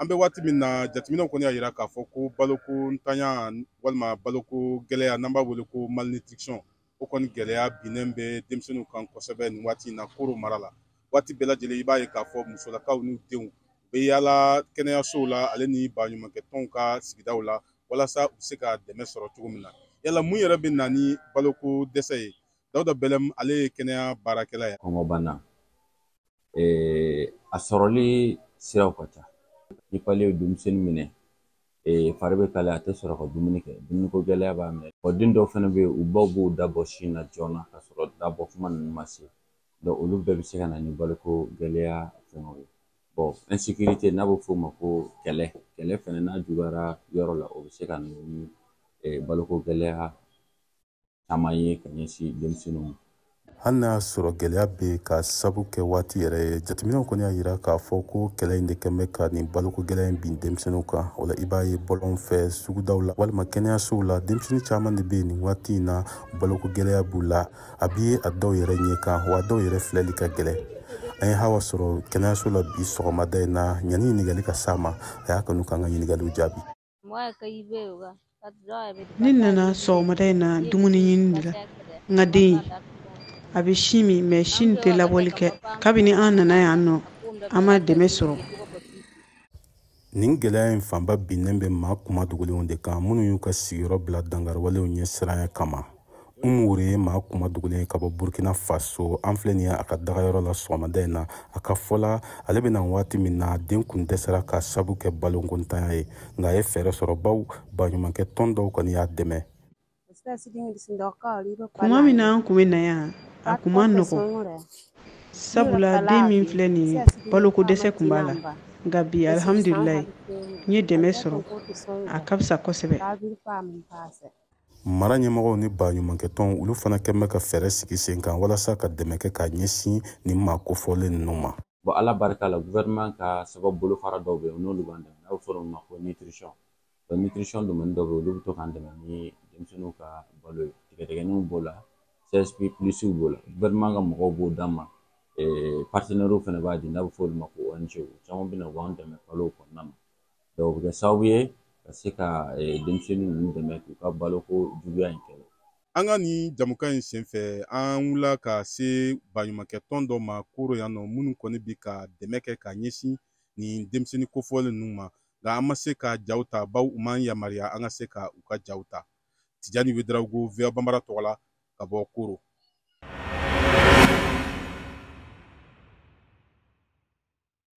An bɛ waati min na, jateminɛw kɔni y'a jira k'a fɔ ko baloko ntanya walima baloko gɛlɛya, n'an b'a wele ko malnutrition, o kɔni gɛlɛya binnen bɛ denmisɛnninw kan kosɛbɛ nin waati in na Koro mara la. Waati bɛɛ lajɛlen, i b'a ye k'a fɔ musolakaw n'u denw bɛ yaala kɛnɛyasow la, ale ni baɲumankɛtɔnw ka sigidaw la, walasa u bɛ se ka dɛmɛ sɔrɔ cogo min na. Yala mun yɛrɛ bɛ na ni baloko dɛsɛ ye? Dawuda Bɛlɛm, ale ye kɛnɛya baarakɛla ye. Kɔngɔbana, a sɔrɔli siraw ka ca. Ni palu ye denmisɛnnin minɛ, fari bɛ kalaya, a tɛ sɔrɔ ka dumuni kɛ, dumuniko gɛlɛya b'a minɛ. Wa den dɔw fana bɛ yen, u baw b'u dabɔ sin na joona ka sɔrɔ dabɔ kuma ninnu ma se. Donc olu bɛɛ bɛ se ka na ni baloko gɛlɛya fɛngɛw ye. Bon, insécurité, n'a bɛ f'o ma ko kɛlɛ, kɛlɛ fana n'a juguyara yɔrɔ la, o bɛ se ka na ni baloko gɛlɛya caman ye ka ɲɛsin denmisɛnninw ma. Hali n'a y'a sɔrɔ gɛlɛya bɛ yen ka sabu kɛ waati yɛrɛ ye, jateminɛw kɔni y'a jira k'a fɔ ko kɛlɛ in de kɛn bɛ ka nin baloko gɛlɛya in bin denmisɛnninw kan. O la, i b'a ye bɔlɔn fɛ, sugudaw la walima kɛnɛyasow la, denmisɛnnin caman de bɛ yen nin waati in na, baloko gɛlɛya b'u la. A bɛ ye a dɔw yɛrɛ ɲɛ kan, wa dɔw yɛrɛ filɛli ka gɛlɛn. An ye Hawa sɔrɔ kɛnɛyaso la bi sɔgɔmada in na. Ɲani ɲininkali ka s'a ma, a y'a kanu k'an ka ɲininkaliw jaabi. Ne nana sɔgɔmada in na dumuni ɲini de la. N ka den, a bɛ sin min, mais sin tɛ labɔli kɛ. Kabini an nana yan nɔ, an ma dɛmɛ sɔrɔ. Nin gɛlɛya in fanba binnen bɛ maa kuma dogolenw de kan, minnu y'u ka sigiyɔrɔ bila dankariwalew ɲɛ siranya kama. Umu Wure ye maa kuma dogolen ye ka bɔ Burkina Faso. An filɛ nin ye a ka dagayɔrɔ la sɔgɔmada in na. A ka fɔ la, ale bɛna waati min na, den kun dɛsɛra ka sabu kɛ balokontanya ye, nka a ye fɛɛrɛ sɔrɔ, baw baɲumankɛ tɔn dɔw kɔni y'a dɛmɛ. Kuma min na an kun bɛ na yan, a kun ma nɔgɔn, sabula den min filɛ nin ye, baloko dɛsɛ kun b'a la. Nka bi, alihamudulilayi, n ye dɛmɛ sɔrɔ, a ka fisa kosɛbɛ. Mara ɲɛmɔgɔw ni baɲumankɛtɔnw, olu fana kɛn bɛ ka fɛɛrɛ sigi sen kan walasa ka dɛmɛ kɛ ka ɲɛsin nin maa kofɔlen ninnu ma. Bon, Ala barika la, gouvernement ka sababu bolofara dɔw bɛ yen, n'olu b'an dɛmɛ, n'a bɛ fɔ olu ma ko nutrition. Donc nutrition domaine dɔw bɛ yen, olu bɛ to k'an dɛmɛ ni denmisɛnninw ka balo ye. Tigɛdɛgɛninw b'o la, CSP plus b'o la, gouvernement ka mɔgɔw b'o d'an ma, partenaires fana b'a di, n'a bɛ fɔ olu ma ko ONG. O caman bɛ na, u b'an dɛmɛ balow kɔnɔna na. Donc o bɛ kɛ sababu ye ka se ka denmisɛnnin ninnu dɛmɛ k'u ka baloko juguya in kɛlɛ. An ka nin jamukan in senfɛ, an wulila ka se baɲumankɛtɔn dɔ ma Koro yan nɔ, minnu kɔni bi ka dɛmɛ kɛ ka ɲɛsin nin denmisɛnnin kofɔlen ninnu ma. Nka an ma se ka jaw ta, baw u m'an yamaruya an ka se ka u ka jaw ta. Tijani Wedarawogo, VOA Banbara tɔgɔ la, ka bɔ Koro.